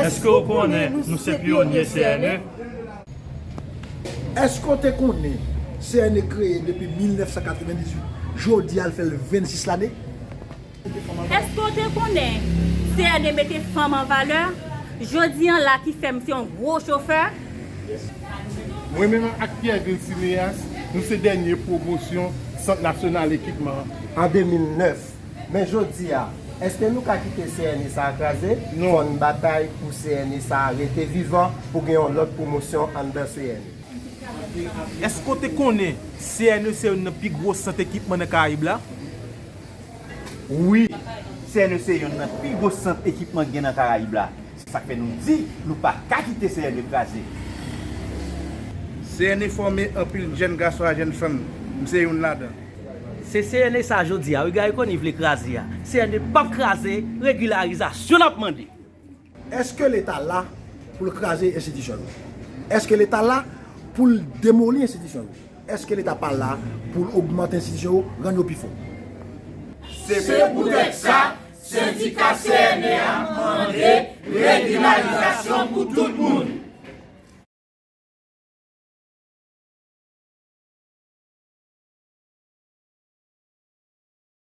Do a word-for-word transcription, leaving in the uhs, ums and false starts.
Èske w konnen nou se pyonye C N E? Èske w te konnen C N E kreye depi mil nèf san katrevendizuit, jodi a l fè l vennsis lane? Èske w te konnen C N E mete fanm an valè? Jodi an la ki fè m se yon gwo chofè. Mwen menm ak Pierre Vilcineas, nou se dènye pwomosyon Sant Nasyonal Ekipman an. An de mil nèf. Men jodi a, èske nou ka kite C N E sa a kraze? Non. Fò n batay pou C N E sa a rete vivan pou gen yon lòt pwomosyon anndan C N E. Èske w te konnen C N E se youn nan pi gwo sant ekipman nan Karayib la? Wi, C N E se youn nan pi gwo sant ekipman k gen nan Karayib la. Se sa k fè nou di nou pa ka kite C N E kraze. C N E fòme anpil jèn gason ak jèn fanm. M se youn ladan. Se C N E sa jodi a, wi, Garry Conille vle kraze a. C N E p ap kraze, regilarizasyon n ap mande. Èske Leta la pou l kraze enstitisyon yo? Èske Leta la pou l demoli enstitisyon yo? Èske Leta pa la pou l ogmante enstitisyon yo, rann yo pi fò? Se poutèt sa, sendika C N E a mande regilarizasyon pou tout moun.